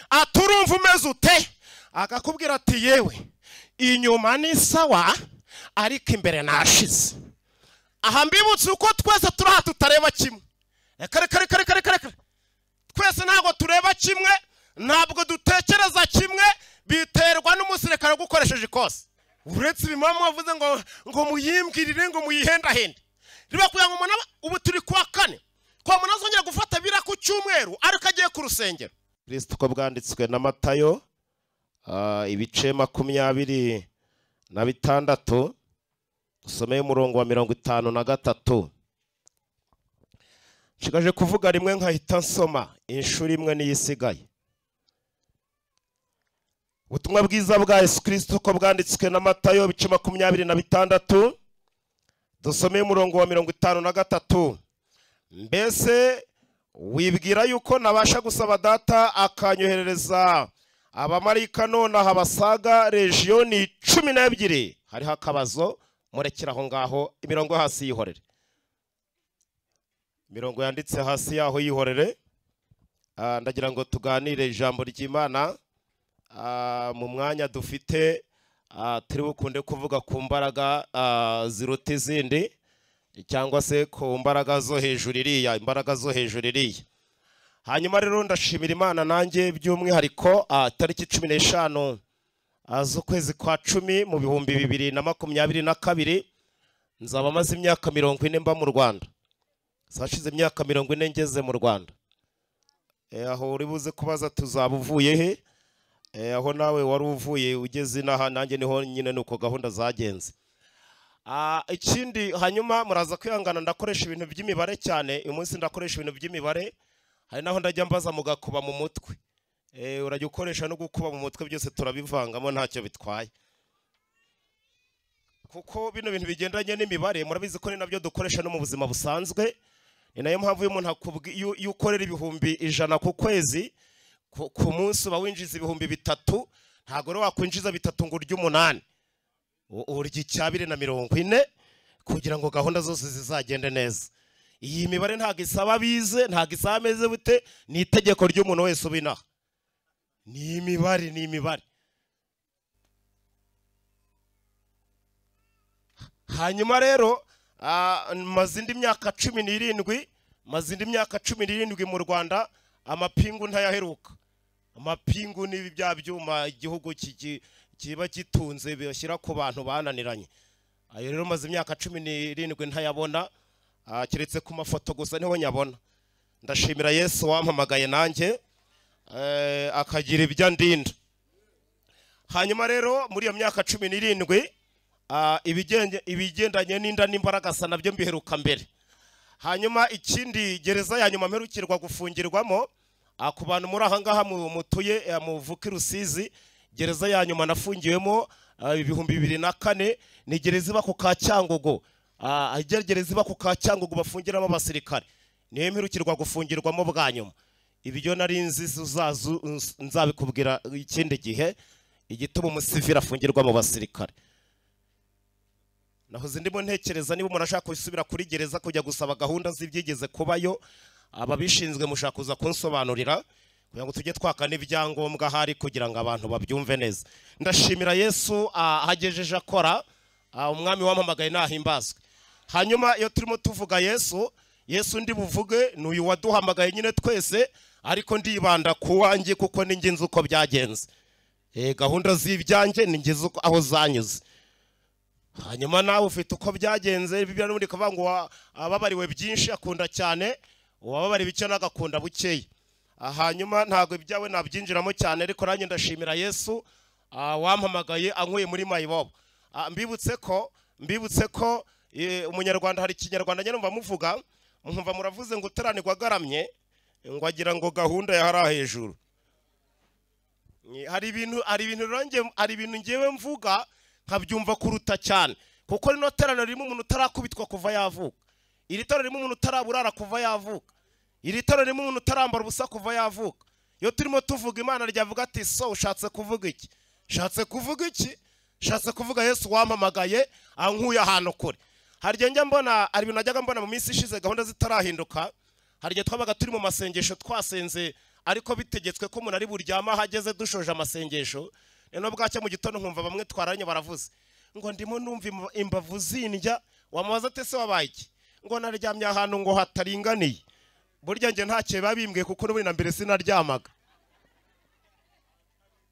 Aturumva umeze ute? Akakubwira ati yewe inyuma ni sawa ariko imbere nashize. Aha mbibutse uko twese turaha tutareba kimwe. Reka reka reka reka reka. Twese ntabwo tureba kimwe, ntabwo dutekereza kimwe, biterwa n'umusirikare ugukoresheje ikosa. Uretse ibimamu wavuze ngo muyimbwirire ngo muyihendahende. Riba kugira ngo umuntu ubu turi kwa kane, kwa muntu azongera gufata bira ku cyumweru ariko agiye ku rusengero. Kristo ko bwanditswe na Matayo ibice 26 usomeye umurongo wa 53. Nshigaje kuvuga rimwe nkahita nsoma inshuro imwe niyisigaye. Ubutumwa bwiza bwa Yesu Kristo ko bwanditswe na Matayo ibice 26 dusomeye umurongo wa 53. Mbese wibwira yuko nabasha gusaba data akanyoherereza abamarayika nonaha basaga regioni 12? Hariho akabazo, murekera aho ngaho, imirongo hasi yihorere. Imirongo yanditse hasi yaho yihorere. Ndagira ngo tuganire ijambo ry'Imana mu mwanya dufite. Turi bukunde kuvuga ku mbaraga ziruta izindi, cyangwa se ku mbaraga zo hejuru iriya, imbaraga zo hejuru iriya. Hanyuma rero ndashimira Imana nanjye by'umwihariko tariki 15 z'ukwezi kwa 10 mu 2022 nzaba maze imyaka 40 mba mu Rwanda. Zashize imyaka 40 ngeze mu Rwanda. Aho uri buze kubaza tuzaba uvuye he? Aho nawe wari uvuye ugeze inaha, nanjye niho nyine nuko gahunda zagenze. Ikindi hanyuma muraza kwihangana, ndakoresha ibintu by'imibare cyane. Uyu munsi ndakoresha ibintu by'imibare, hari naho ndajya mbaza mugakuba mu mutwe. Urajya ukoresha no gukuba mu mutwe, byose turabivangamo ntacyo bitwaye. Kuko bino bintu bigendanye n'imibare murabizi ko ni nabyo dukoresha no mu buzima busanzwe. Ni nayo mpamvu iyo umuntu ukorera 100,000 ku kwezi, ku munsi uba winjiza 3,000, ntago rero wakwinjiza 3 ngo urye 8, urya 240 kugira ngo gahunda zose zizagende neza. Iyi mibare ntago isaba bize, ntago isaba ameze bute, ni itegeko ry'umuntu wese ubinaha. Ni imibare, ni imibare. Hanyuma rero maze indi myaka 17, maze indi myaka 17 mu Rwanda, amapingu ntayaheruka. Amapingu ni bya byuma igihugu kiba gitunze bashyira ku bantu bananiranye. Ayo rero maze imyaka 17 ntayabona, keretse ku mafoto gusa niho nyabona. Ndashimira Yesu wampamagaye nanjye akagira ibyo andinda. Hanyuma rero muri iyo myaka 17 ibigendanye n'inda n'imbaraga sa nabyo mbiheruka mbere. Hanyuma ikindi, gereza ya nyuma mperukirwa gufungirwamo, ku bantu muri aha ngaha mutuye muvuka Rusizi, gereza ya nyuma nafungiwemo 2004 ni gereza iba ku ka Cyangugu. Gereza iba ku ka Cyangugu bafungiramo abasirikare, niyo mperukirwa gufungirwamo bwa nyuma. Ibyo nari nzi nzabikubwira ikindi gihe, igituma umusivili afungirwa mu basirikare. Nahoze ndimo ntekereza niba umuntu ashaka gusubira kuri gereza kujya gusaba gahunda z'ibyigeze kubayo, ababishinzwe mushaka kuza kunsobanurira kugira ngo tujye twaka n'ibyangombwa hari kugira ngo abantu babyumve neza. Ndashimira Yesu ahagejeje akora, umwami wampamagaye nahimbazwe. Hanyuma iyo turimo tuvuga Yesu, Yesu ndi buvuge ni uyu waduhamagaye nyine twese, ariko ndibanda ku wanjye kuko ninjye nzi uko byagenze. Gahunda z'ibyanjye ninjye nzi aho zanyuze. Hanyuma nawe ufite uko byagenze. Bibiliya n'ubundi ikavuga ngo ababariwe byinshi akunda cyane, uwababariwe icyo nagakunda bukeye. Hanyuma ntago ibyawe nabyinjiramo cyane, ariko nanjye ndashimira Yesu wampamagaye ankuye muri mayibobo. Mbibutse ko umunyarwanda hari ikinyarwanda nyine numva muvuga, nkumva muravuze ngo utaranirwa agaramye, ngo agira ngo gahunda yahara hejuru. Hari ibintu ngewe mvuga nkabyumva kuruta cyane, kuko rino teraniro ririmo umuntu utarakubitwa kuva yavuka, iri torero ririmo umuntu utaraburara kuva yavuka, iri torero ririmo umuntu utarambara ubusa kuva yavuka. Iyo turimo tuvuga Imana ryavuga ati so ushatse kuvuga iki? Ushatse kuvuga iki? Ushatse kuvuga Yesu wampamagaye ankuye ahantu kure. Hari igihe njya mbona, hari ibintu najyaga mbona mu minsi ishize gahunda zitarahinduka. Hari igihe twabaga turi mu masengesho twasenze ariko bitegetswe ko umuntu ari buryama ahageze dushoje amasengesho. None bwacya mu gitondo nkumva bamwe twaranye baravuze ngo ndimo numva imbavu zindya. Wamubaza ate se wabaye iki? Ngo naryamye ahantu ngo hataringaniye. Burya nge ntacyo babimbwiye kuko n'ubundi na mbere sinaryamaga.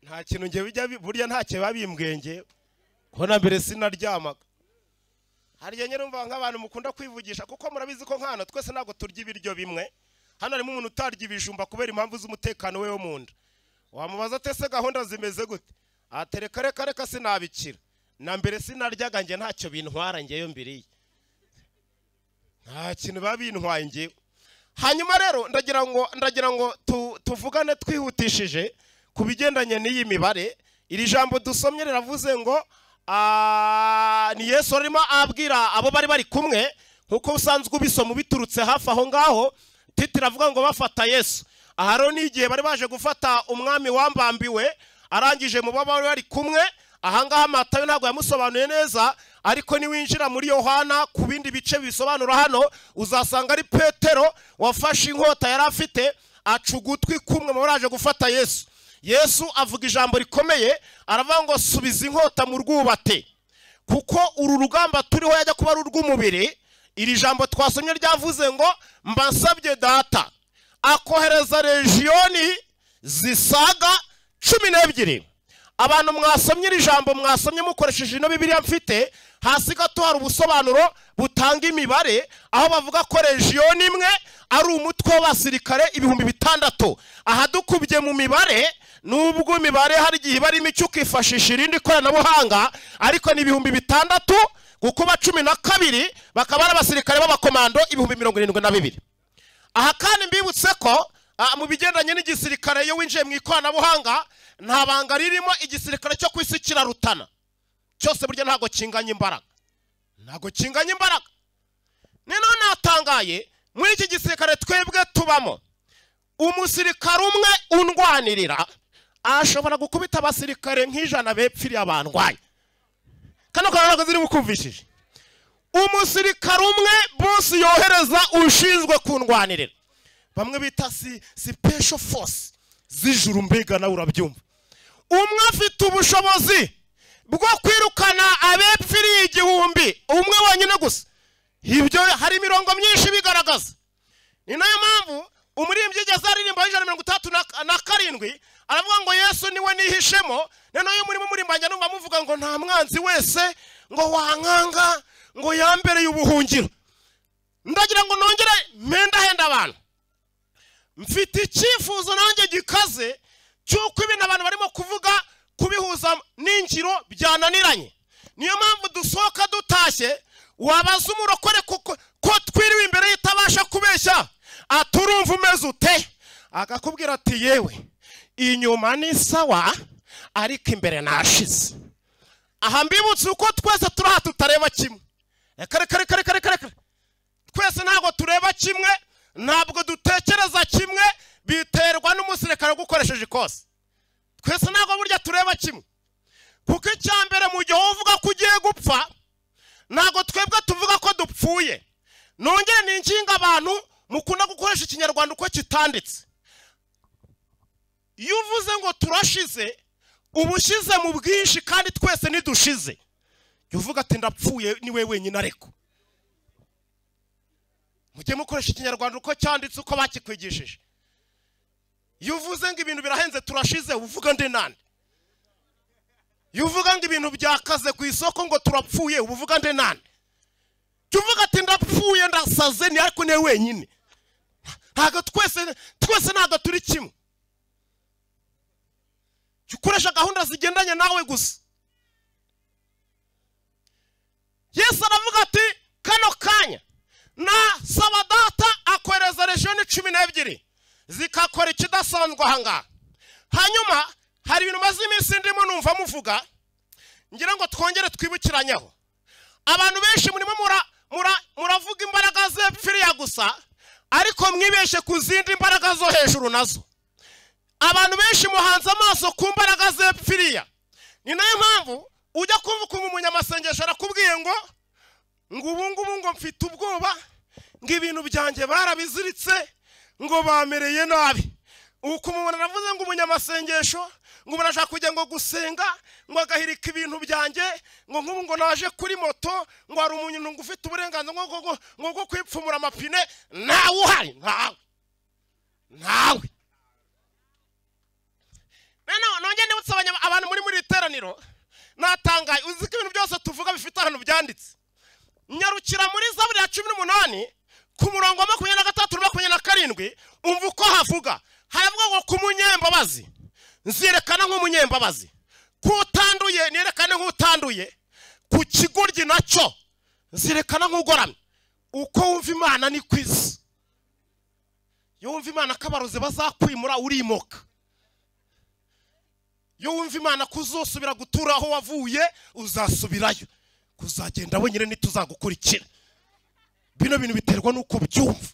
Nta kintu nge bijya burya ntacyo babimbwiye nge ko na mbere sinaryamaga. Hari igihe nyine nk'abantu mukunda kwivugisha, kuko murabizi ko nk'hano twese ntabwo turya ibiryo bimwe. Hano harimo umuntu utarya ibijumba kubera impamvu z'umutekano we wo mu nda. Wamubaza ate se gahunda zimeze gute? Atereka reka reka sinabikira. Na mbere sinaryaga nge ntacyo bintwara ngeyo mbiriye. Nta kintu babintwaye ngewe. Hanyuma rero ndagira ngo tuvugane twihutishije ku bigendanye n'iyi mibare. Iri jambo dusomye riravuze ngo ni Yesu arimo abwira abo bari kumwe, nkuko usanzwe ubisoma biturutse hafi aho ngaho. Titira avuga ngo bafata Yesu. Aha rero ni igihe bari baje gufata umwami wambambiwe, arangije mu bo bari kumwe. Aha ngaha Matayo ntabwo yamusobanuye neza, ariko niwinjira muri Yohana ku bindi bice bisobanura hano uzasanga ari Petero wafashe inkota yari afite aca ugutwi kumwe mu baraje gufata Yesu. Yesu avuga ijambo rikomeye, aravuga ngo subiza inkota mu rwubate, kuko uru rugamba turiho yajya kuba ari urw'umubiri. Iri jambo twasomye ryavuze ngo mbasabye data akohereza regioni zisaga 12. Abantu mwasomye iri jambo, mwasomye mukoresheje ino Bibiliya mfite, hasi gato hari ubusobanuro butanga imibare, aho bavuga ko region imwe ari umutwe w'abasirikare 6000. Aha dukubye mu mibare, nubwo imibare hari igihe bari imico ukifashisha irindi koranabuhanga, ariko ni 6000 gukuba 12 bakaba ari abasirikare b'abakomando 72,000. Aha kandi mbibutse ko mu bigendanye n'igisirikare iyo winjiye mu ikoranabuhanga nta banga ririmo. Igisirikare cyo kwisi kirarutana cyose, burya ntago kinganya imbaraga, ntago kinganya imbaraga. None natangaye muri iki gisirikare twebwe tubamo, umusirikare umwe undwanirira ashobora gukubita abasirikare nk'ijana bepfiriye abandwaye. Kano kantu ziri bukumvishije. Umusirikare umwe boss yohereza ushinzwe kundwanirira, bamwe bita special force zijuru, mbega nawe urabyumva. Umwe afite ubushobozi bwo kwirukana abepfiriye 1000, umwe wenyine gusa. Ibyo hari imirongo myinshi bigaragaza. Ni nayo mpamvu umuririmbyi yigeze aririmba 137 aravuga ngo Yesu niwe nihishemo. Noneho iyo murimo murimbanya numva muvuga ngo nta mwanzi wese ngo wankanga ngo yambereye ubuhungiro. Ndagira ngo nongere mpendahenda abantu. Mfite icyifuzo nanjye gikaze cy'uko ibintu abantu barimo kuvuga kubihuza n'ingiro byananiranye. Niyo mpamvu dusohoka dutashye, wabaza umurokore ko twiriwe imbere yitabasha kubeshya, aturumva umeze ute? Akakubwira ati yewe inyuma ni sawa ariko imbere nashize. Aha mbibutse uko twese turaha tutareba kimwe. Reka reka reka reka reka. Twese ntabwo tureba kimwe, ntabwo dutekereza kimwe, biterwa n'umusirikare gukoresheje ikosa. Twese ntabwo burya tureba kimwe. Kuko icyambere mu gihe uvuga ko ugiye gupfa, ntabwo twebwe tuvuga ko dupfuye. Nongere ninginga abantu mukunda gukoresha ikinyarwanda uko kitanditse. Iyo uvuze ngo turashize, ubushize mu bwinshi kandi twese nidushize. Uvuga ati ndapfuye ni wewe wenyine ariko. Mujye mukoresha ikinyarwanda uko cyanditse uko bakikwigishije. Iyo uvuze ngo ibintu birahenze turashize, uvuga nde nande? Iyo uvuga ngo ibintu byakaze ku isoko ngo turapfuye, uvuga nde nande? Uvuga ati ndapfuye ndasaze ni ariko ni wenyine. Ntabwo twese ntabwo turi kimwe. Ukoresha gahunda zigendanye nawe gusa. Yesu aravuga ati kano kanya na saba data akohereza region 12 zikakora ikidasanzwe aha ngaha. Hanyuma hari ibintu maze iminsi ndimo numva muvuga, ngira ngo twongere twibukiranyeho. Abantu benshi murimo muravuga imbaraga zepfiriya gusa, ariko mwibeshe ku zindi mbaraga zo hejuru nazo. Abantu benshi muhanze amaso ku mbaraga zepfiriya. Ni nayo mpamvu ujya kumva ukuntu umunyamasengesho arakubwiye ngo ubu ngubu ngo mfite ubwoba, ngo ibintu byanjye barabiziritse, ngo bamereye nabi. Uko umuntu aravuze ngo umunyamasengesho, ngo umuntu ashaka kujya ngo gusenga, ngo agahirika ibintu byanjye, ngo nk'ubu ngo naje kuri moto, ngo hari umuntu ngo ufite uburenganzira ngo bwo kwipfumura amapine, ntawe uhari, ntawe. Ntawe. Nongeye nibutsa abantu muri iteraniro, natangaye, uzi ko ibintu byose tuvuga bifite ahantu byanditse. Nyarukira muri Zaburi ya 18 ku murongo wa 23 na 27, umva uko havuga. Haravuga ngo ku munyembabazi nzirekana nk'umunyembabazi, kutanduye nerekane nk'utanduye, ku kigoryi nacyo nzirekana nk'ugoramye. Uko wumva Imana ni kwiza. Iyo wumva Imana ko abarozi bazakwimura urimoka. Iyo wumva Imana ko uzosubira gutura aho wavuye uzasubirayo, kuzagenda wenyine ntituzagukurikira. Bino bintu biterwa nuko byumva.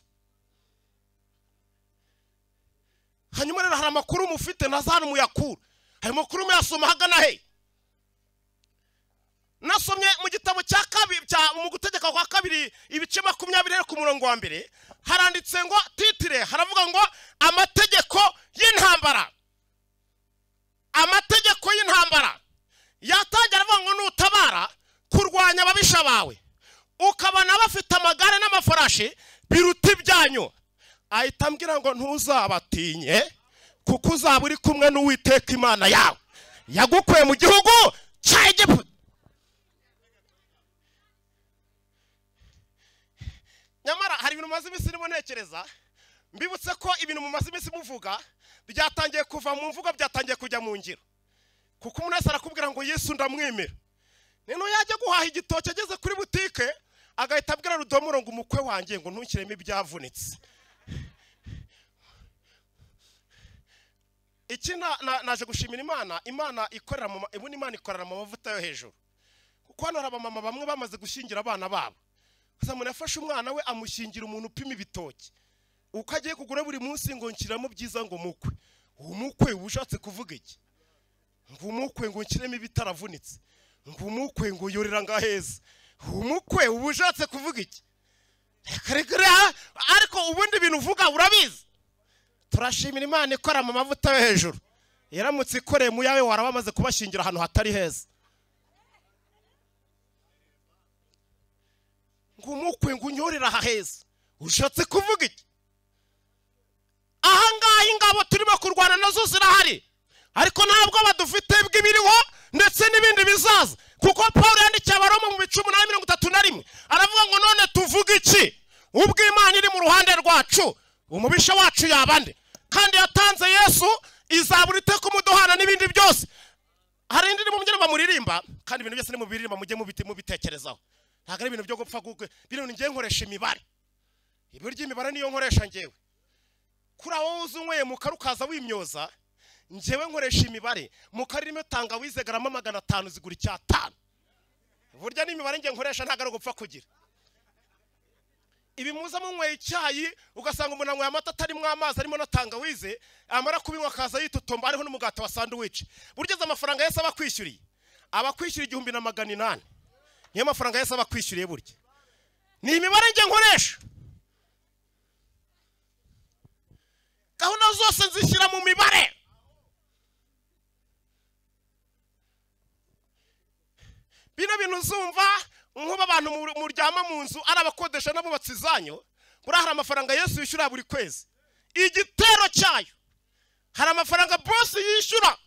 Hanyuma rero hari amakuru mufite ntazana muyakura. Hari amakuru muyasoma hagana he. Nasomye mu gitabo cya kabiri cya mu gutegeka kwa kabiri ibice 20 ku murongo wa mbere, haranditse ngo titire haravuga ngo amategeko y'intambara. Amategeko y'intambara yatangira avuga ngo nutabara kurwanya ababisha bawe, ukabana bafite amagare n'amafarashi biruta ibyanyu, ahita ambwira ngo ntuzabatinye kuko uzaba uri kumwe n'Uwiteka Imana yawe yagukuye mu gihugu cya Egiputa. Nyamara hari ibintu mumaze iminsi ndimo ntekereza, mbibutse ko ibintu mumaze iminsi muvuga byatangiye kuva mu mvugo byatangiye kujya mu ngiro. Kuko umuntu wese arakubwira ngo Yesu ndamwemera. Nino yajya guhaha igitoki ageze kuri butike agahita abwira Rudomoro ngo umukwe wanjye ngo ntukiremo ibyavunitse. Iki naje gushimira Imana, Imana ikorera mu ubundi Imana ikorera mu mavuta yo hejuru. Kuko hano hari abamama bamwe bamaze gushyingira abana babo. Gusa umuntu yafashe umwana we amushyingira umuntu upima ibitoki. Uko agiye kugura buri munsi ngo nshyiramo byiza ngo mukwe. Umukwe ushatse kuvuga iki? Ngo umukwe ngo nshyiremo ibitaravunitse. Ngo umukwe ngo yorera ngaheza. Umukwe ubushatse kuvuga iki? Ariko ubundi ibintu uvuga urabizi. Turashimira Imana ikora mu mavuta yo hejuru. Yaramutse ikoreye mu yawe warabamaze kubashingira ahantu hatari heza. Ngo umukwe ngo unyorera aheza. Ushatse kuvuga iki? Ahangaha ingabo turimo kurwana nazo zirahari, ariko ntabwo badufite bw'ibiriho ndetse n'ibindi bizaza. Kuko Paul yandikiye Abaroma mu bice 8:31 aravuga ngo none tuvuga iki ubwo Imana iri mu ruhande rwacu, umubisha wacu yabande? Kandi yatanze Yesu izabura iteka umuduhana n'ibindi byose. Hari indi mu mbyino bamuririmba, kandi ibintu byose ni mubiririmba mujye mubitekerezaho. Ntabwo ari ibintu byo gupfa gugwe. Bino ngiye nkoresha imibare. Ibiryo imibare niyo nkoresha ngewe. Kuri aho uzunyweye mu karukaza wimyoza, ngewe nkoresha imibare. Mu karimo tangawize garama 500 zigura 5. Burya n'imibare ngiye nkoresha ntabwo ari gupfa kugira. Ibi muza munyweye icyayi ugasanga umuntu anyweye amata atarimo amazi arimo na tangawize, amara kubinywa akaza yitotomba ariho n'umugati wa sandwich. Burya amafaranga yese abakwishyuriye, abakwishyura 1800. Niyo mafaranga yese abakwishyuriye burya. Ni imibare ngiye nkoresha. Gahunda zose nzishyira mu mibare. Bino bintu uzumva nkuba abantu muryama mu nzu ari abakodesha n'abubatsi zanyu, buriya hari amafaranga Yesu yishyura buri kwezi. Igitero cyayo hari amafaranga boss yishyura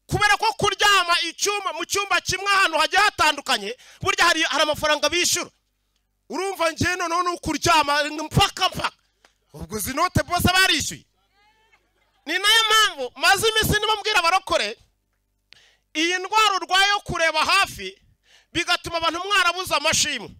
kubera ko kuryama icyuma mu cyumba kimwe ahantu hagiye hatandukanye, burya hari amafaranga bishyura. Urumva ngiye none nukuryama mpaka mpaka ubwo zinote bose barishyuye. Ni nayo mpamvu maze iminsi nibambwira abarokore iyi ndwara urwaye yo kureba hafi bigatuma abantu mwarabuza amashimwe.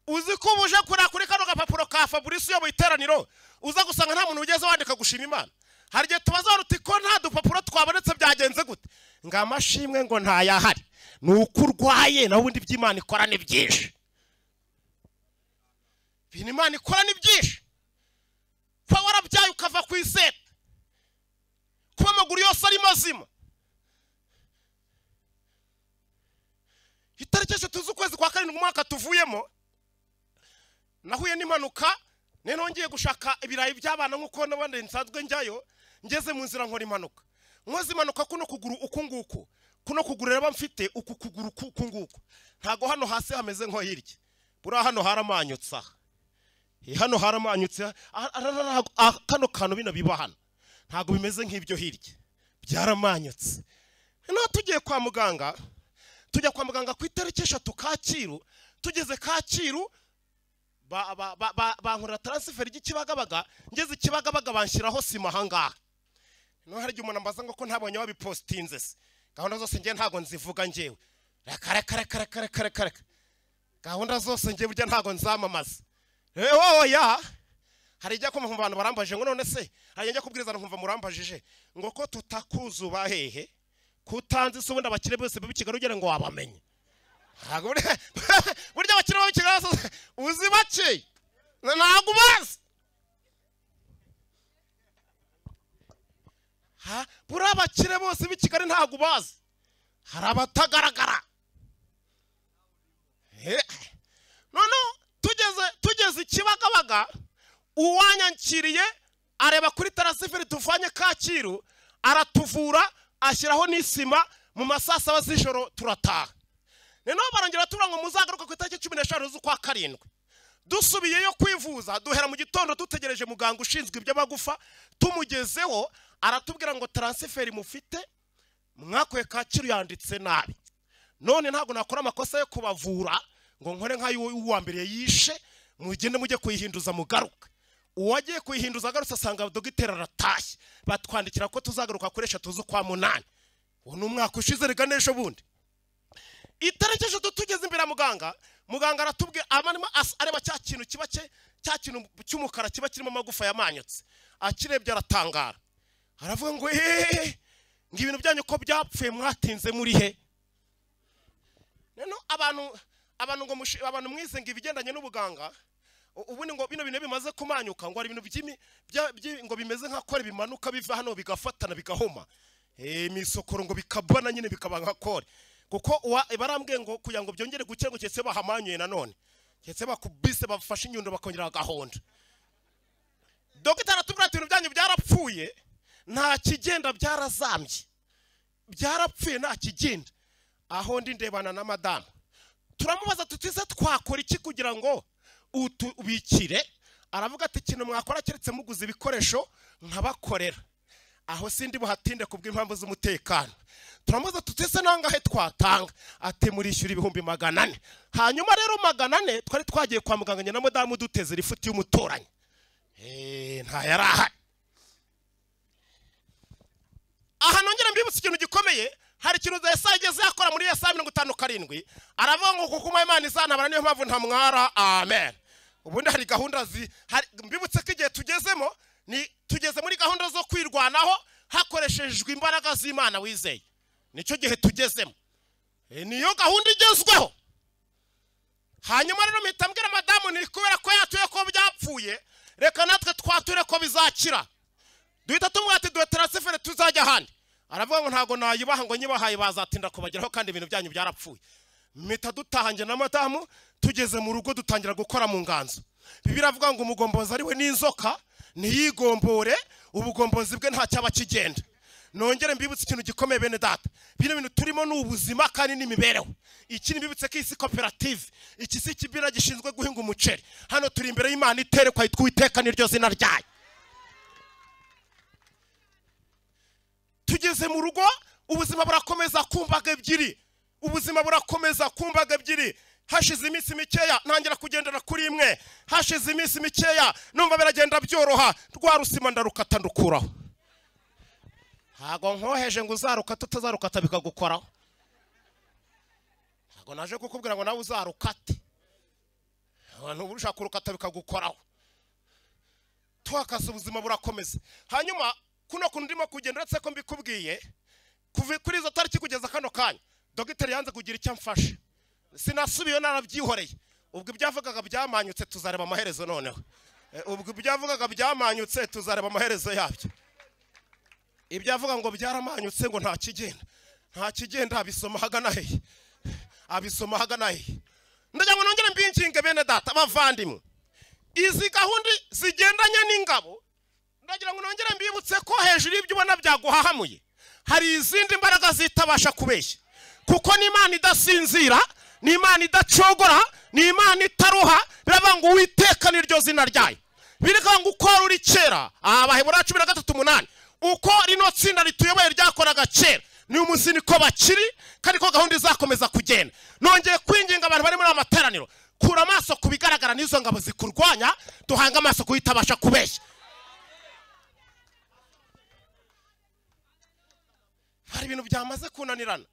Uzi ko ubuje kureba kuri kano gapapuro ka Fabrice uyoboye iteraniro, uza gusanga nta muntu ugeze wandika gushima Imana. Hari igihe tubaza uti ko nta dupapuro twabonetse byagenze gute? Ngo amashimwe ngo ntayahari. Ni uko urwaye, naho ubundi iby'Imana ikora ni byinshi. Ibintu Imana ikora ni byinshi. Kuba warabyaye ukava ku iseta, kuba amaguru yose ari mazima. Itariki 3 z'ukwezi kwa 7 umwaka tuvuyemo, nahuye n'impanuka None ngiye gushaka ibirayi by'abana nkuko n'abandi nsanzwe njyayo, ngeze mu nzira nkora impanuka. Nkoze impanuka kuno kuguru uku nguku, kuno kuguru reba mfite uku kuguru uku nguku, ntago hano hasi hameze nko hirya. Buriya hano haramanyutse, hano haramanyutse, kano kantu bino biba hano ntago bimeze nk'ibyo hirya, byaramanyutse. Noneho tugiye kwa muganga, tujya kwa muganga ku itariki 3 Kacyiru. Tugeze Kacyiru bankorera transfer y'Ikibagabaga, ngeze Ikibagabaga banshyiraho sima ahangaha. Noneho hari igihe umuntu ambaza ngo ko ntabonye wabipostinze se, gahunda zose ngiye ntago nzivuga ngewe, reka reka reka reka reka reka reka, gahunda zose ngiye burya ntago nzamamaza. Oya, hari ijya kumva abantu barambaje ngo none se, hari njya kubwiriza nkumva murambajije ngo ko tutakuzuba hehe, kutanzi se ubundi abakire bose b'Ikigali ugere ngo wabamenye. Ntago burya abakire b'Ikigali uzi bake, ntago ubazi. Ha, buriya abakire bose b'Ikigali ntago ubazi, hari abatagaragara. Noneho tugeze Ikibagabaga, uwanyankiriye areba kuri tarasiferi tuvanye Kacyiru, aratuvura ashyiraho n'isima, mu masaa 7 z'ijoro turataha. Noneho barongera batubwira ngo muzagaruka ku itariki 15 z'ukwa 7. Dusubiyeyo kwivuza, duhera mu gitondo dutegereje muganga ushinzwe iby'amagufa, tumugezeho aratubwira ngo transferi mufite mwakuye Kacyiru yanditse nabi, none ntabwo nakora amakosa yo kubavura ngo nkore nk'ay'uwa mbere yishe, mugende mujye kuyihinduza mugaruka. Uwagiye kuyihinduza agarutse asanga dogiteri aratashye, batwandikira ko tuzagaruka kuri 3 z'ukwa 8. Uwo ni umwaka ushize rega n'ejo bundi. Itariki 3 tugeze imbere ya muganga, muganga aratubwira amarimo areba cya kintu kiba cya kintu cy'umukara kiba kirimo amagufa yamanyutse, akirebye aratangara, aravuga ngo hehe, ngo ibintu byanyu ko byapfuye mwatinze muri he? None abantu ngo abantu mwize ngo ibigendanye n'ubuganga, ubundi ngo bino bintu bimaze kumanyuka ngo ari ibintu ngo bimeze nka kore bimanuka biva hano bigafatana bigahoma, imisokoro ngo bikabana nyine bikaba nka kore, kuko barambwiye ngo kugira ngo byongere gukira ngo keretse bahamanyuye nanone, keretse bakubise bafashe inyundo bakongera bagahonda. Dogiteri aratubwira ati ibintu byanyu byarapfuye, nta kigenda, byarazambye, byarapfuye nta kigenda. Aho ndi ndebana na madamu, turamubaza tuti se twakora iki kugira ngo utubikire? Aravuga ati ikintu mwakora keretse muguze ibikoresho nkabakorera. Aho sindi buhatinde kubw'impamvu z'umutekano. Turamubaza tuti se nangahe twatanga? Ati murishyura 400,000. Hanyuma rero 400 twari twagiye kwa muganga na madamu duteze rifuti y'umuturanyi, nta yarahari. Aha nongera mbibutse ikintu gikomeye, hari ikintu Yesaya igeze yakora muri Yesaya 57, aravuga ngo kuko Imana izantabara niyo mpamvu ntamwara. Amen. Ubundi hari gahunda mbibutse ko igihe tugezemo ni tugeze muri gahunda zo kwirwanaho hakoreshejwe imbaraga z'Imana wizeye. Nicyo gihe tugezemo, niyo gahunda igezweho. Hanyuma rero mpita mbwira madamu ni kubera ko yatuye ko byapfuye, reka natwe twature ko bizakira. Duhita tumwati duhe transfert tuzajya ahandi. Aravuga ngo ntago nayibaha, ngo nyibahaye bazatinda kubageraho kandi ibintu byanyu byarapfuye. Mpita dutahange na madamu, tugeze mu rugo dutangira gukora mu nganzo. Bibiliya iravuga ngo umugombozi ari we n'inzoka ntiyigombore, ubugombozi bwe nta cyaba kigenda. Nongere mbibutse ikintu gikomeye bene data, bino bintu turimo ni ubuzima kandi n'imibereho. Iki mbibutse ko isi koperative, iki si ikibira gishinzwe guhinga umuceri. Hano turi imbere y'Imana iterekwa yitwa Uwiteka niryo zina ryayo. Tugeze mu rugo ubuzima burakomeza kumbaga ebyiri, ubuzima burakomeza kumbaga ebyiri. Hashize iminsi mikeya ntangira kugendera kuri imwe, hashize iminsi mikeya numva biragenda byoroha, rwa rusima ndarukata ndukuraho. Ntago nkoheje ngo uzarukata utazarukata bikagukoraho. Ntago naje kukubwira ngo nawe uzarukate, abantu ushaka kurukata bikagukoraho. Twakase ubuzima burakomeza. Hanyuma kuno kuntu ndimo kugenda uretse ko mbikubwiye, kuva kuri izo tariki kugeza kano kanya dogiteri yanze kugira icyo amfasha, sinasubiyeyo narabyihoreye. Ubwo ibyavugaga byamanyutse tuzareba amaherezo noneho. Ubwo ibyavugaga byamanyutse tuzareba amaherezo yabyo. Ibyavuga ngo byaramanyutse ngo nta kigenda, nta kigenda, abisoma hagana hehe? Abisoma hagana hehe? Ndagira ngo nongere mbinginge bene data bavandimwe, Izi gahunda zigendanye n'ingabo, ndagira ngo nongere mbibutse ko hejuru y'ibyo ubona byaguhahamuye hari izindi mbaraga zitabasha kubeshya, kuko ni Imana idasinzira, ni Imana idacogora, ni Imana itaruha. Biravuga ngo Uwiteka niryo zina ryayo. Biravuga ngo uko uri kera, Abaheburayo 13:8, uko rino tsinda rituyoboye ryakoraga kera, ni umunsi niko bakiri, kandi ko gahunda izakomeza kugenda. Nongeye kwinginga abantu bari muri amateraniro, kura amaso ku bigaragara n'izo ngabo zikurwanya, duhanga amaso kuyitabasha kubeshya. Hari ibintu byamaze kunanirana.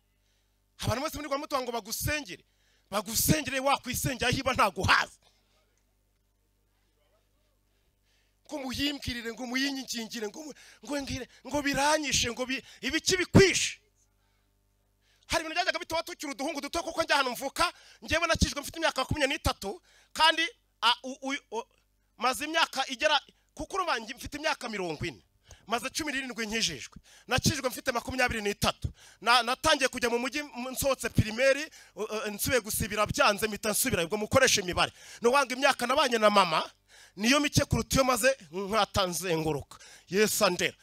Abantu bose muri Rwanda ngo bagusengere, bagusengere wakwisengera hiba ntaguhaza. Ngo muyimbwirire, ngo muyinyingingire, ngo ngire, ngo biranyishe, ngo ibiki bikwishe. Hari ibintu byajyaga bituma tukiri uduhungu duto, kuko njya hano mvuka njyewe nakijwe mfite imyaka 23, kandi maze imyaka igera kuko urumva mfite imyaka 40, maze 17 nkijijwe. Nakijwe mfite 23. Natangiye kujya mu mujyi nsohotse primaire, nsubiye gusibira byanze mpita nsubira, ubwo mukoresha imibare. No wanga imyaka nabanye na mama niyo mike kuruta iyo maze nkatanzenguruka. Yesu andera.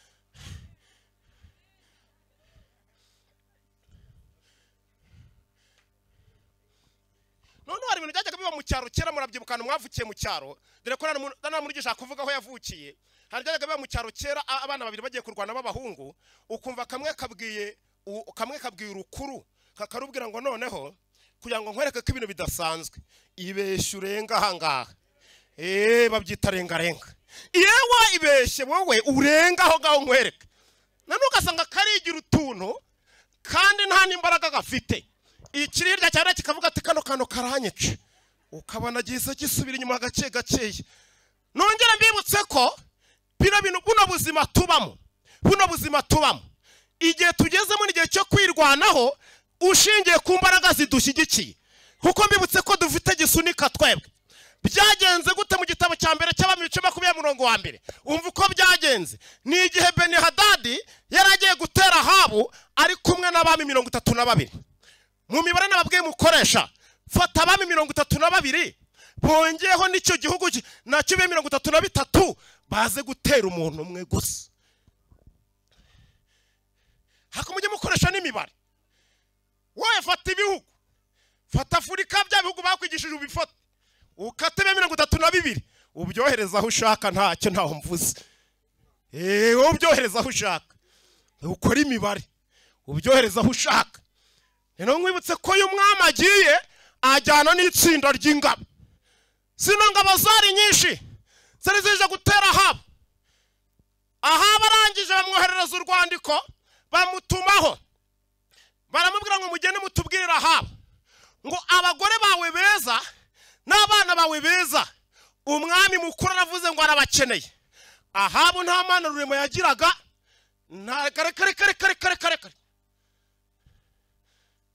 None hari ibintu byajyaga biba mu cyaro kera, murabyibukana mwavukiye mu cyaro, dore ko nta muntu ugishaka kuvuga aho yavukiye. Hari byajyaga biba mu cyaro kera, abana babiri bagiye kurwana b'abahungu, ukumva kamwe kabwiye urukuru kakarubwira ngo noneho kugira ngo nkwereke ko ibintu bidasanzwe, ibeshye urenga ahangaha. Babyita rengarenga. Yewe ibeshye wowe urenga aho ngaho nkwereke. None ugasanga karigira utuntu kandi nta n'imbaraga gafite. Ikirirya cyane kikavuga ati kano kano karanyica, ukabona gize gisubira inyuma gake gakeye. Nongera mbibutse ko bino bintu, buno buzima tubamo, buno buzima tubamo, igihe tugezemo ni igihe cyo kwirwanaho ushingiye ku mbaraga zidushyigikiye, kuko mbibutse ko dufite gisunika twebwe. Byagenze gute mu gitabo cya mbere cy'Abami ibice 20:1? Umva uko byagenze. Ni igihe Benihadadi yaragiye gutera Ahabu ari kumwe n'abami 32. Mu mibare nababwiye mukoresha, fata abami 32 bongeyeho n'icyo gihugu nacyo be 33, baze gutera umuntu umwe gusa. Hako mujye mukoresha n'imibare. Wowe fata ibihugu, fata Afurika, bya bihugu bakwigishije ubifata, ukate 32 ubyohereza aho ushaka, ntacyo ntaho mvuze. Wowe ubyohereza aho ushaka, ukora imibare ubyohereza aho ushaka. Rero nkwibutse ko uyu mwami agiye ajyana n'itsinda ry'ingabo. Zino ngabo zari nyinshi, zari zije gutera Ahabu. Ahabu arangije bamwoherereza urwandiko, bamutumaho, baramubwira ngo mugende mutubwirire Ahabu ngo abagore bawe beza n'abana bawe beza, umwami mukuru aravuze ngo arabakeneye. Ahabu nta mana rurema yagiraga, nta kare kare kare kare kare kare.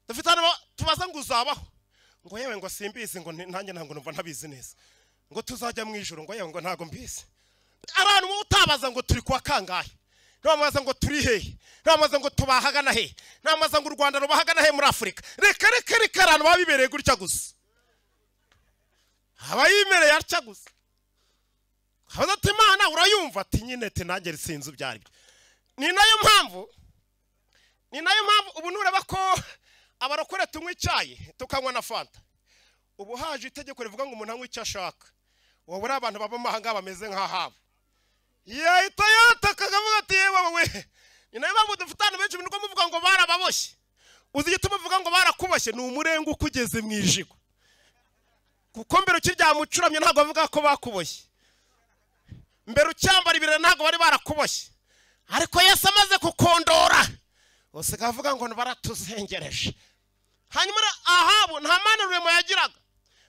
Dufite hano tubaza ngo uzabaho, ngo yewe ngo simbizi, ngo nanjye ntabwo numva ntabizi neza, ngo tuzajya mu ijuru, ngo yewe ngo ntabwo mbizi. Abantu utabaza ngo turi kwa kangahe, ntabaza ngo turi hehe, ntabaza ngo tubahagana hehe, ntabaza ngo u Rwanda rubahagana hehe muri Afurika. Reka reka reka, abantu babibereye gutya gusa, aba yimereye atya gusa. Abaza ati Imana urayumva, ati nyine ati nanjye sinzi ibyo ari byo. Ni nayo mpamvu ubu nureba ko abarokore tunywa icyayi tukanywa na fanta. Ubu haje itegeko rivuga ngo umuntu anywe icyo ashaka. Wowe uri abantu baba mahanga bameze nk'Ahabu, yahita yataka akavuga ati yewe we. Ni nayo mpamvu dufite abantu benshi nubwo muvuga ngo barababoshye. Uzi igituma uvuga ngo barakuboshye? Ni umurengo ukugeze mu ijigo, kuko mbere ukiryama ucuramye ntabwo bavuga ko bakuboshye, mbere ucyambara ibirere ntabwo bari barakuboshye, ariko Yesu amaze kukondora usigaye avuga ngo baratuzengereje. Hanyuma Ahabu nta mana rurema yagiraga,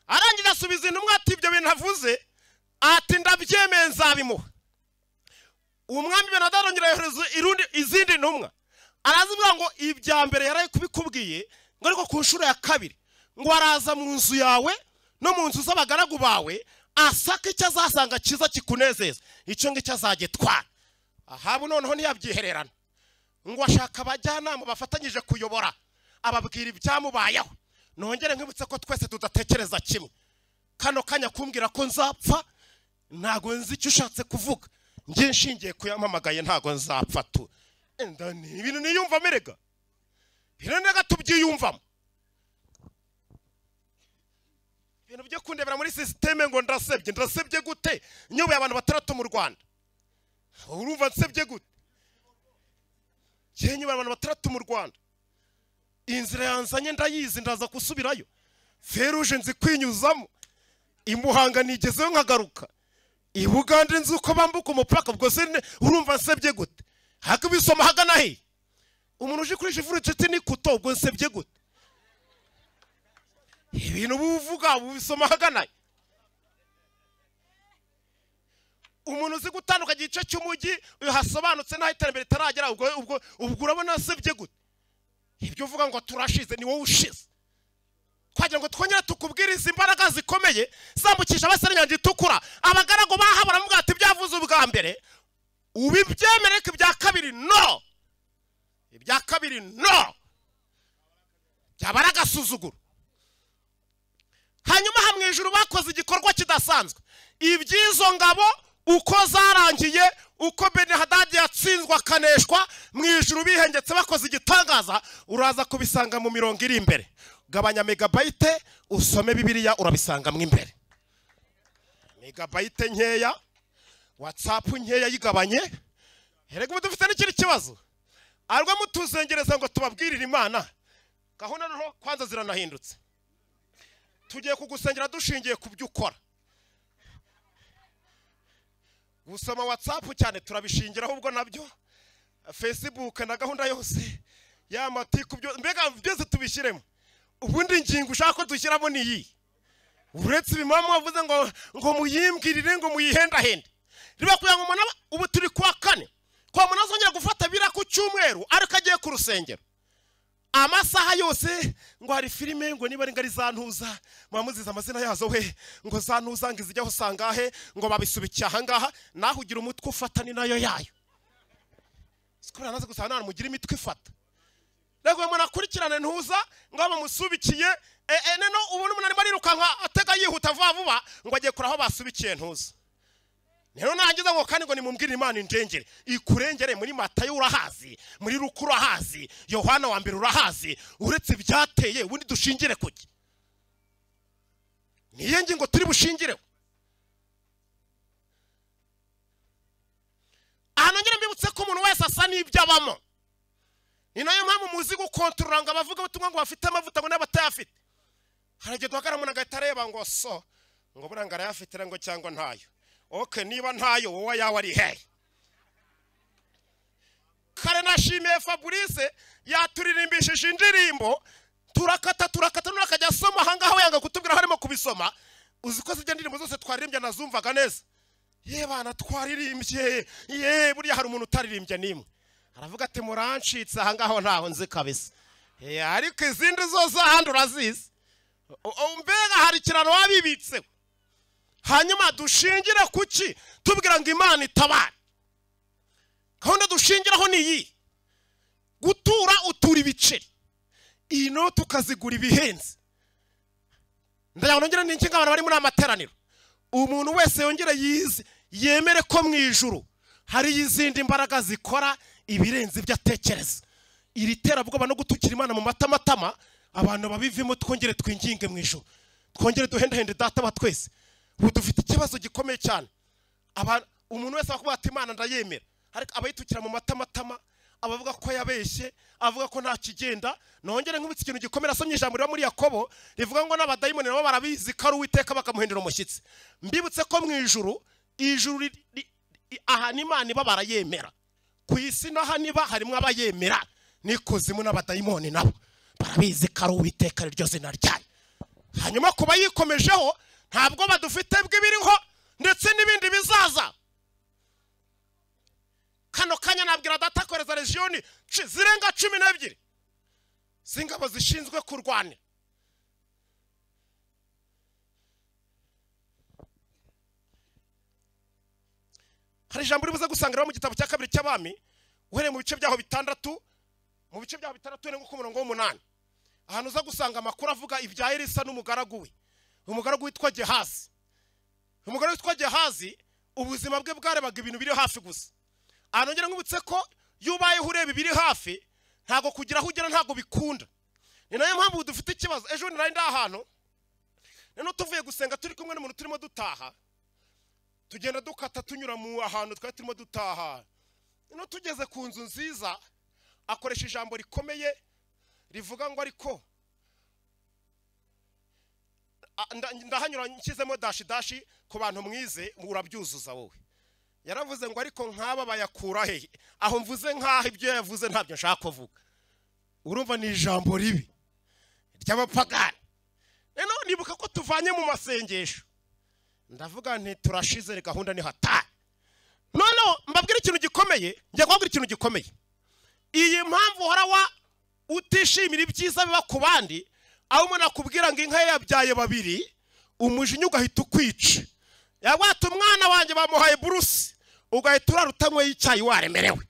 arangije asubiza intumwa ati ibyo bintu avuze, ati ndabyemeye nzabimuha. Umwami Benadadi arongera yohereza izindi ntumwa, arazibwira ngo ibya mbere yaraye kubikubwiye, ngo ariko ku nshuro ya kabiri ngo araza mu nzu yawe no mu nzu z'abagaragu bawe, asaka icyo azasanga cyiza kikunezeza, icyo ngicyo azagitwara. Ahabu noneho ntiyabyihererana, ngo ashaka abajyanama bafatanyije kuyobora, ababwira ibyamubayeho. Nongere nkwibutse ko twese tudatekereza kimwe. Kano kanya kumbwira ko nzapfa, Ntago nzi icyo ushatse kuvuga, njye nshingiye kuyampamagaye ntago nzapfa tu. Ndani ibintu niyumva merega, ibintu tubyiyumvamo. Ibintu byo kundebera muri systeme ngo ndasebye, ndasebye gute? Nyoboye abantu batandatu mu Rwanda, urumva nsebye gute? Njye nyoboye abantu batandatu mu Rwanda, inzira yanzanye ndayizi, ndaza gusubirayo. Feruje nzi kwinyuzamo, imuhanga nigezeyo nkagaruka, i Bugande nzi uko bambuka umupaka, ubwo se urumva nsebye gute? Hakubisoma hagana he? Umuntu uje kuri jivuru inshuti ni kuto, ubwo nsebye gute? Ibintu buvuga ubisoma hagana he? Umuntu uzi gutandukanya igice cy'umujyi hasobanutse n'aho iterambere ritaragera, ubwo urabona nsebye gute? Ibyo uvuga ngo turashize ni wowe ushize. Twagira ngo twongere tukubwirize imbaraga zikomeye zambukisha abasore inyanja itukura. Abagaragu bahabura baramubwira ati byavuze ubwa mbere ubibyemere, ko ibya kabiri no, ibya kabiri no, byaba ari agasuzuguro. Hanyuma ha mu ijuru bakoze igikorwa kidasanzwe. Iby'izo ngabo uko zarangiye, uko Benihadadi yatsinzwe akaneshwa, mu ijuru bihengetse bakoze igitangaza, uraza kubisanga mu mirongo iri imbere. Gabanya megabayite usome Bibiliya, urabisanga mu imbere. Megabayite nkeya, WhatsApp nkeya yigabanye. Erega ubu dufite n'ikindi kibazo, arwa mutuzengereza ngo tubabwirire Imana. Gahunda noneho kwanza ziranahindutse, tugiye kugusengera dushingiye ku byo ukora. Gusoma WhatsApp cyane turabishingiraho, ubwo nabyo Facebook na gahunda yose y'amatiku byo mbega byose tubishyiremo. Ubundi ingingo ushaka ko dushyiramo ni iyi, uretse ibimamu wavuze ngo muyimbwirire, ngo muyihendahende. Riba kugira ngo umuntu, ubu turi kuwa kane, kwa umuntu azongera gufata bira ku cyumweru ariko agiye ku rusengero amasaha yose, ngo hari filime ngo niba ari ngari zantuza muziza amazina yazo we, ngo zantuza ngo izijyaho sangahe, ngo babisubikiye aha ngaha, naho ugira umutwe ufata ni nayo yayo. Sikora naze gusa nta mugira imitwe ifata. Rego umuntu akurikirane ntuza ngo bamusubikiye, neno ubona umuntu arimo arirukanka atega yihuta vuba vuba ngo agiye kuraho basubikiye ntuza. Rero nangiza ngo kandi ngo nimumbwire Imana indengere, ikurengere. Muri Matayo urahazi, muri Luka urahazi, Yohana wa mbere urahazi, uretse ibyateye ubundi dushingire kuki? Niyo ngingo turi bushingireho. Aha nongere mbibutse ko umuntu wese asa n'ibyo abamo. Ni nayo mpamvu muzi gukontorora ngo abavuga ubutumwa ngo bafite amavuta ngo n'abatayafite. Hari igihe duhagarara umuntu agahita areba ngo so, ngo buranga arayafite ngo cyangwa ntayo. Okay, niba ntayo wowe yawe ari hehe? Kare nashimiye Fabrice yaturirimbishije indirimbo, turakata turakata, none akajya asoma aha ngaho yanga kutubwira aho arimo kubisoma. Uzi ko zijya indirimbo zose twaririmbye nazumvaga neza. Ye bana twaririmbye, ye buriya hari umuntu utaririmbye nimwe. Aravuga ati murancitse aha ngaho ntaho nzi kabisa. Ariko izindi zose ahandi urazizi. Mbega hari ikiraro wabibitseho. Hanyuma dushingire kuki tubwira ngo Imana itabara? Gahunda dushingiraho ni iyi: gutura utura ibiceri, iyi note ukazigura ibihenze. Ndagira nongere ninkinga abantu bari muri amateraniro, umuntu wese yongere yize yemere ko mu ijuru hari izindi mbaraga zikora ibirenze ibyo atekereza. Iri terabwoba no gutukira Imana mu matamatama, abantu babivemo, twongere twinginge mu ijuru, twongere duhendahende data wa twese. Ubu dufite ikibazo gikomeye cyane. Umuntu wese akuvuga ati Imana ndayemera, ariko abayitukira mu matamatama, abavuga ko yabeshye, avuga ko nta kigenda. Nongere nkubitse ikintu gikomera, asomye ijambo ryo muri Yakobo rivuga ngo n'abadayimoni nabo barabizi ko ari Uwiteka bakamuhindura umushyitsi. Mbibutse ko mu ijuru, ijuru aha n'Imana iba barayemera, ku isi naha niba harimo abayemera, n'ikuzimu n'abadayimoni nabo barabizi ko ari Uwiteka riryo zina ryayo. Hanyuma kuba yikomejeho ntabwo badufite bw'ibiriho ndetse n'ibindi bizaza. Kano kanya nabwira data kohereza regioni zirenga 12 z'ingabo zishinzwe kurwanira. Hari ijambo ribuze gusangira mu gitabo cya kabiri cy'abami, uhereye mu bice byaho bitandatu, mu bice byaho bitandatu uhereye ku murongo w'umunani. Ahantu uza gusanga amakuru avuga ibya Elisa n'umugaragu we, umugaragu witwa Gehazi. Umugore witwa Gehazi ubuzima bwe bwarebaga ibintu biri hafi gusa. Anongera nkubutse ko iyo ubayeho ureba ibiri hafi ntago kugira aho ugera ntago bikunda. Ni nayo mpamvu dufite ikibazo. Ejo nari ndi ahantu, none tuvuye gusenga turi kumwe n'umuntu turimo dutaha, tugenda dukata tunyura mu ahantu twari turimo dutaha. None tugeze ku nzu nziza, akoresha ijambo rikomeye rivuga ngo ariko ndahanyura nshyizemo dashi dashi ku bantu mwize urabyuzuza wowe. Yaravuze ngo ariko nk'aba bayakura he? Aho mvuze nk'aho ibyo yavuze ntabyo nshaka kuvuga. Urumva ni ijambo ribi ry'abapagani. None nibuka ko tuvanye mu masengesho, ndavuga nti turashize, gahunda ni hatari. None mbabwira ikintu gikomeye, njya kubabwira ikintu gikomeye. Iyi mpamvu uhora wa utishimira ibyiza biba ku bandi, aho umuntu akubwira ngo inka ye yabyaye babiri, umujinya ugahita ukwica. Yabwata umwana wanjye bamuhaye burusi, ugahita urara utanyweye icyayi waremerewe.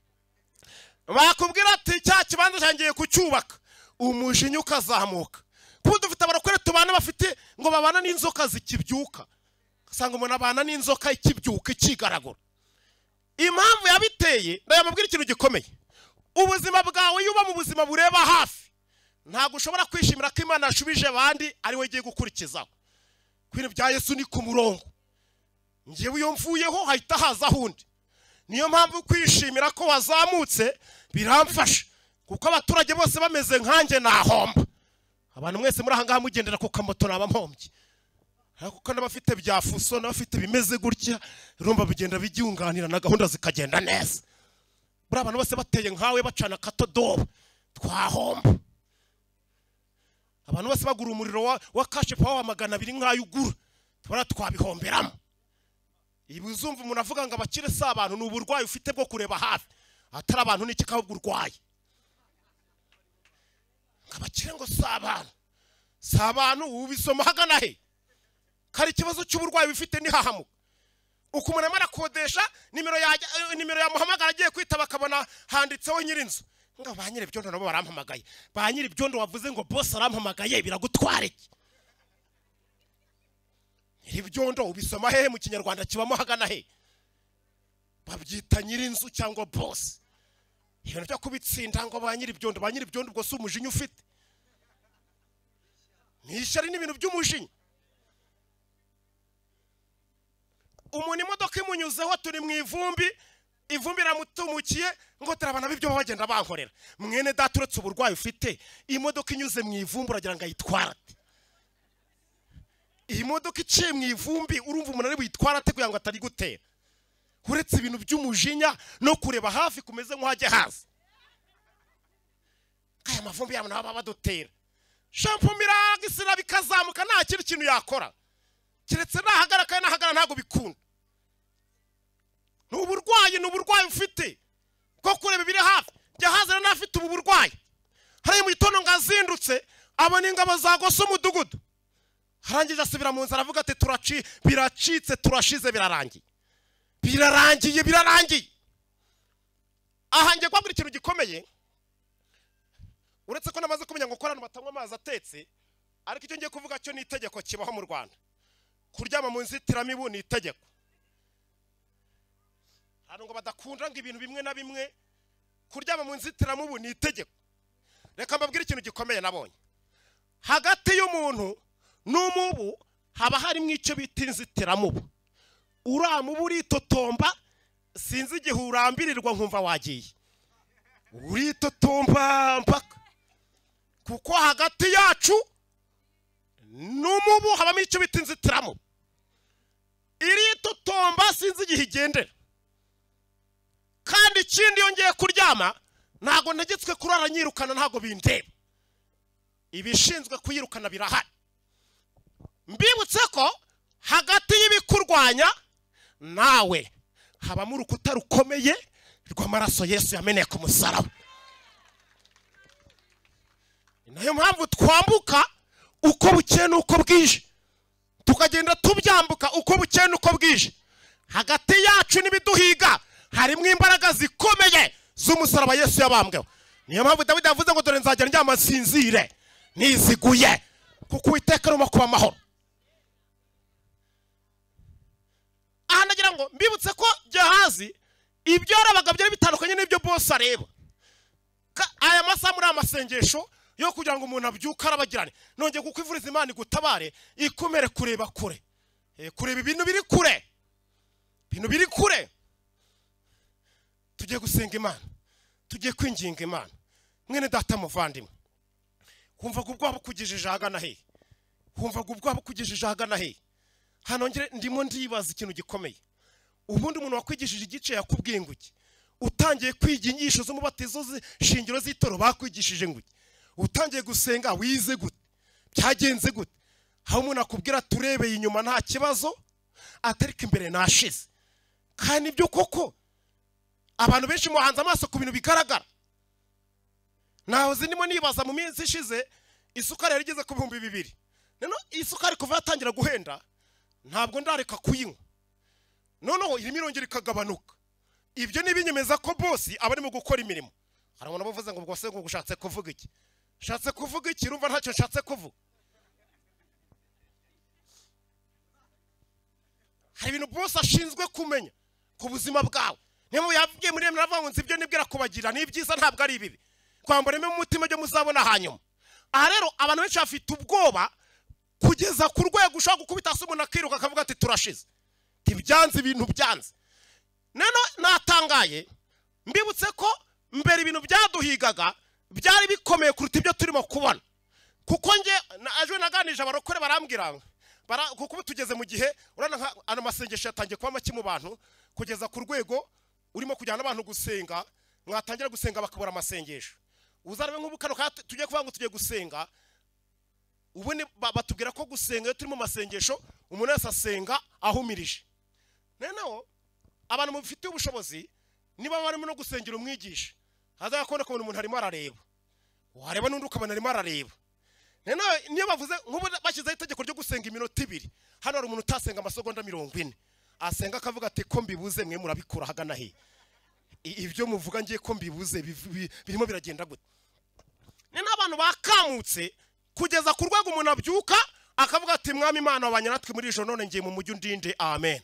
Bakubwira ati cya kibanza cyangiye kucyubaka, umujinya ukazamuka. Kuko dufite abarokore tubana bafite ngo babana n'inzoka zikibyuka, usanga umuntu abana n'inzoka ikibyuka ikigaragura. Impamvu yabiteye, ndayamubwira ikintu gikomeye. Ubuzima bwawe iyo uba mu buzima bureba hafi, ntabwo ushobora kwishimira ko Imana yashubije abandi ari we igiye gukurikizaho. Kwintu bya Yesu ni ku murongo, ngewe iyo mvuyeho hahita haza undi. Niyo mpamvu kwishimira ko wazamutse biramfasha, kuko abaturage bose bameze nkanjye nahomba. Abantu mwese muri aha ngaha mugendera ku kamoto naba mpombye, kuko n'abafite bya fuso n'abafite bimeze gutya, urumva bigenda bigyunganira na gahunda zikagenda neza. Buri abantu bose bateye nkawe bacana katodobo twahomba. Abantu bose bagura umuriro wa cash power 200 nkayo ugura, tubara twabihomberamo. Ibi uzumva umuntu avuga ngo abakire si abantu, ni uburwayi ufite bwo kureba hafi, atari abantu n'iki ahubwo urwaye. Abakire ngo si abantu, si abantu, ubisoma hagana he? Kari ikibazo cy'uburwayi bifite nihahamuka. Uko umuntu amara kodesha nimero yamuhamagara agiye kwitaba akabona handitseho nyirinzu, ngo ba nyir'ibyondo nabo barampamagaye. Ba nyir'ibyondo wavuze ngo boss arampamagaye, biragutwara iki? Nyir'ibyondo ubisoma hehe mu Kinyarwanda kibamo hagana he? Babyita nyirinzu cyangwa boss. Ibintu byo kubitsinda ngo ba nyir'ibyondo, ba nyir'ibyondo ubwo si umujinya ufite. Ni ishyari n'ibintu by'umujinya. Umuntu imodoka imunyuzeho turi mu ivumbi, ivumbi iramutumukiye ngo turabana b'ibyo bagenda bankorera. Mwene data uretse uburwayi ufite, imodoka inyuze mu ivumbi uragira ngo ayitwara ate? Iyi modoka iciye mu ivumbi urumva umuntu ari buyitwara ate kugira ngo atari gutera? Uretse ibintu by'umujinya no kureba hafi kumeze nk'uhajya haza. Aya mavumbi yabo nabo badutera. Shampoo miragisira bikazamuka nta kindi kintu yakora. Keretse nahagara kandi nahagara ntago bikunda. Ni uburwayi ufite bwo kureba ibiri hafi. Gehazi rero afite ubu burwayi. Hari mu gitondo ngo azindutse abona ingabo zagose umudugudu, arangije asubira mu nzu aravuga ati biracitse, turashize, birarangiye, birarangiye, birarangiye. Aha ngiye kubabwira ikintu gikomeye, uretse ko namaze kumenya ngo ko abantu batanywa amazi atetse, ariko icyo ngiye kuvuga cyo ni itegeko kibaho mu Rwanda. Kuryama mu nzitiramibu ni itegeko. Hano ngo badakunda ngo ibintu bimwe na bimwe, kuryama mu nzitiramubu ni itegeko. Reka mbabwire ikintu gikomeye nabonye. Hagati y'umuntu n'umubu haba harimo icyo bita inzitiramubu. Uriya mubu uritotomba, sinzi igihe urambirirwa nkumva wagiye. Uritotomba mpaka. Kuko hagati yacu n'umubu habamo icyo bita inzitiramubu. Iritotomba sinzi igihe igendera. Kandi ikindi iyo ngiye kuryama ntago ntegetswe kurara nyirukana, ntago bindeba. Ibishinzwe kuyirukana birahari. Mbibutse ko hagati y'ibikurwanya nawe habamo urukuta rukomeye rw'amaraso Yesu yameneye ku musaraba. Nayo mpamvu twambuka uko bukeye n'uko bwije, tukagenda tubyambuka uko bukeye n'uko bwije. Hagati yacu n'ibiduhiga harimo imbaraga zikomeye z'umusaraba Yesu yabambweho. Niyo mpamvu Dawidi yavuze ngo dore nzajya ndyama nsinzire niziguye, kuko Uwiteka arimo kuba amahoro. Aha ndagira ngo mbibutse ko Gehazi ibyo yarabaga byari bitandukanye n'ibyo boss areba. Aya masaha muri amasengesho yo kugira ngo umuntu abyuke arabagirane, nongeye kukwivuriza Imana igutabare, ikumere kureba kure, kureba ibintu biri kure, ibintu biri kure. Tugiye gusenga Imana, tugiye kwinginga Imana. Mwene data muvandimwe, kumva ubwoba bukugejeje ahagana hehe? Kumva ubwoba bukugejeje ahagana hehe? Hano ngere ndimo ndibaza ikintu gikomeye. Ubundi umuntu wakwigishije igice yakubwiye nguki? Utangiye kwiga inyigisho z'umubatizo shingiro z'itoro bakwigishije nguki? Utangiye gusenga wize gute? Byagenze gute? Aho umuntu akubwira turebeye inyuma nta kibazo, atariko imbere nashize. Kandi ibyo koko abantu benshi muhanze amaso ku bintu bigaragara. Nahoze ndimo nibaza mu minsi ishize isukari yari igeze ku 2000. None isukari kuva yatangira guhenda ntabwo ndareka kuyinywa. Noneho irimo irongera ikagabanuka. Ibyo ni binyemeza ko boss aba arimo gukora imirimo. Hari umuntu bavuze ngo ubwo se ngo ushatse kuvuga iki? Ushatse kuvuga iki? Urumva ntacyo nshatse kuvuga. Hari ibintu boss ashinzwe kumenya ku buzima bwawe. Niyo yavugiye muri emera avuga ngo nzi ibyo nibwira kubagira ni ibyiza ntabwo ari ibibi. Kwambara mu mutima byo muzabona hanyuma. Aha rero abantu benshi bafite ubwoba kugeza ku rwego ushaka gukubita se umuntu akiruka akavuga ati turashize. Tibyanze ibintu byanze. None natangaye mbibutse ko mbere ibintu byaduhigaga byari bikomeye kuruta ibyo turimo kubona. Kuko nge aje naganije abarokore barambwira kuko tugeze mu gihe urana ano masengesho yatangiye kuba make mu bantu kugeza ku rwego urimo kujyana abantu gusenga, mwatangira gusenga bakabura amasengesho. Uzarabe nk'ubukano tujye kuvuga ngo tugiye gusenga, ubundi batubwira ko gusenga iyo turi mu masengesho umuntu wese asenga ahumirije. Noneho abantu mufite ubushobozi niba barimo no gusengera umwigisha, haza yakubona ko umuntu arimo arareba, wareba n'undi ukabona arimo arareba. Noneho niyo bavuze nk'ubu bashyizeho itegeko ryo gusenga iminota 2, hano hari umuntu utasenga amasegonda 40, asenga akavuga ati ko mbibuze mwe murabikura hagana he? Ibyo muvuga ngiye ko mbibuze birimo biragenda gute? Ni n'abantu bakamutse kugeza ku rwego umuntu abyuka akavuga ati mwami Imana wabanye natwe muri ijoro none ngiye mu mujyi undinde, amen.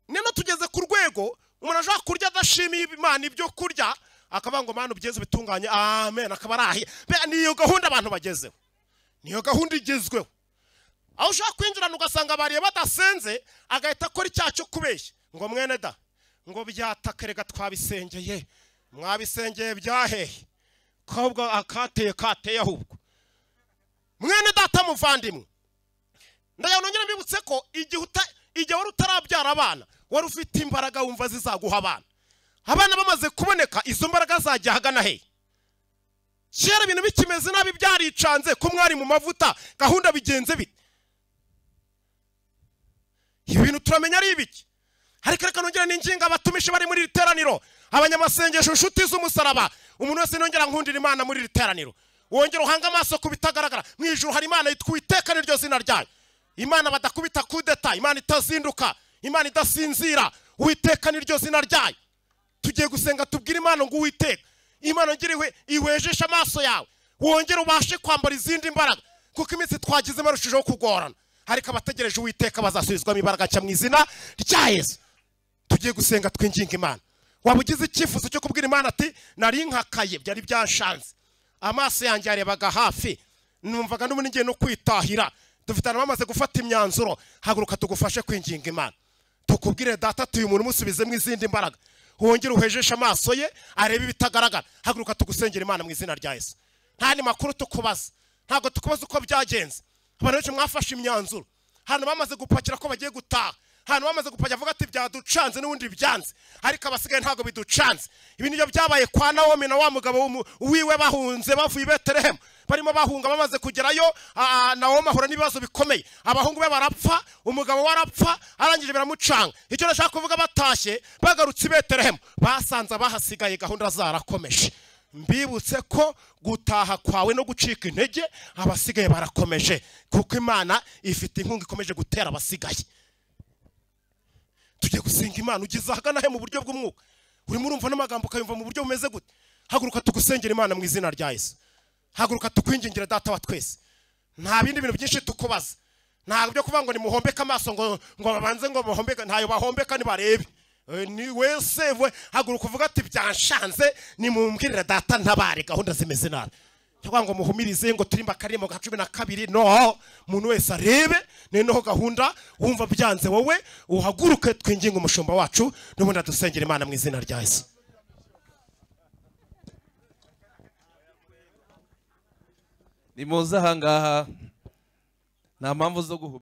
Nino tugeze ku rwego umuntu ashaka kurya adashimiye Imana ibyo kurya akavuga ngo Mana ubyeze ubitunganye, amen, akaba arahiye. Niyo gahunda abantu bagezeho, niyo gahunda igezweho. Aho ushaka kwinjirana ugasanga bariye badasenze agahita akora icyaha cyo kubeshya ngo mwene da ngo byatakerega twabisengeye, mwabisengeye byahehe, ahubwo akateye kateye ahubwo. Mwene data muvandimwe, ndagira nongere mbibutse ko igihe wari utarabyara abana wari ufite imbaraga wumva zizaguha abana. Abana bamaze kuboneka izo mbaraga zajya ahagana he? Kera ibintu bikimeze nabi byaricanze ko mwari mu mavuta, gahunda bigenze bite? Ibintu turamenya ari ibiki? Ariko reka nongere n'inginga abatumishi bari muri iri teraniro, abanyamasengesho, inshuti z'umusaraba, umuntu wese nongera nkundira Imana muri iri teraniro, wongera uhanga amaso ku bitagaragara. Mu ijuru hari Imana yitwa Uwiteka niryo zina ryayo. Imana badakubita kudeta, Imana itazinduka, Imana idasinzira, Uwiteka niryo zina ryayo. Tugiye gusenga tubwire Imana ngo Uwiteka, Imana ngiriwe iwejeshe amaso yawe, wongere ubashe kwambara izindi mbaraga, kuko iminsi twagize marushijeho kugorana. Ariko abategereje Uwiteka bazasubizwamo imbaraga nshya mu izina rya Yesu. Tugiye gusenga twinginga Imana. Waba ugize icyifuzo cyo kubwira Imana ati nari nkakaye byari byanshanze, amaso yanjye yarebaga hafi, numvaga n'ubundi ngiye no kwitahira, dufitana bamaze gufata imyanzuro, haguruka tugufashe kwinginga Imana, tukubwire data tuyu muntu musubizemo izindi mbaraga, wongere uhejeshe amaso ye arebe ibitagaragara. Haguruka tugusengera Imana mu izina rya Yesu. Nta ni makuru tukubaza, ntabwo tukubaza uko byagenze. Abantu benshi mwafashe imyanzuro, hano bamaze gupakira ko bagiye gutaha, hano bamaze gupakira avuga ati byaducanze n'ubundi byanze, ariko abasigaye ntabwo biducanze. Ibi nibyo byabaye kwa Nawomi na wa mugabo wiwe bahunze bavuye i Betelehemu, barimo bahunga bamaze kugerayo, Nawomi ahura n'ibibazo bikomeye, abahungu be barapfa, umugabo warapfa, arangije biramucanga. Icyo nashaka kuvuga, batashye bagarutse i Betelehemu basanze abahasigaye gahunda zarakomeje. Mbibutse ko gutaha kwawe no gucika intege abasigaye barakomeje, kuko Imana ifite inkunga ikomeje gutera abasigaye. Tugiye gusenga Imana. Ugeze ahagana he mu buryo bw'umwuka? Urimo urumva n'amagambo ukayumva mu buryo bumeze gute? Haguruka tugusengera Imana mu izina rya Yesu. Haguruka tukwingingira data wa twese. Nta bindi bintu byinshi tukubaza, Ntabwo byo kuvuga ngo nimuhombeke amaso ngo babanze ngo bahombeke, ntayo bahombeka nibarebe. Ni wese we haguruka uvuga ati byanshanze, nimumbwirira data ntabare gahunda zimeze nabi. Cyangwa ngo muhumirize ngo turimba akarimo ka 12. No, umuntu wese arebe noneho gahunda. Wumva byanze wowe uhaguruke twinginge umushumba wacu n'ubundi adusengera Imana mu izina rya Yesu. Nimuze ahangaha nta mpamvu zo guhumiriza.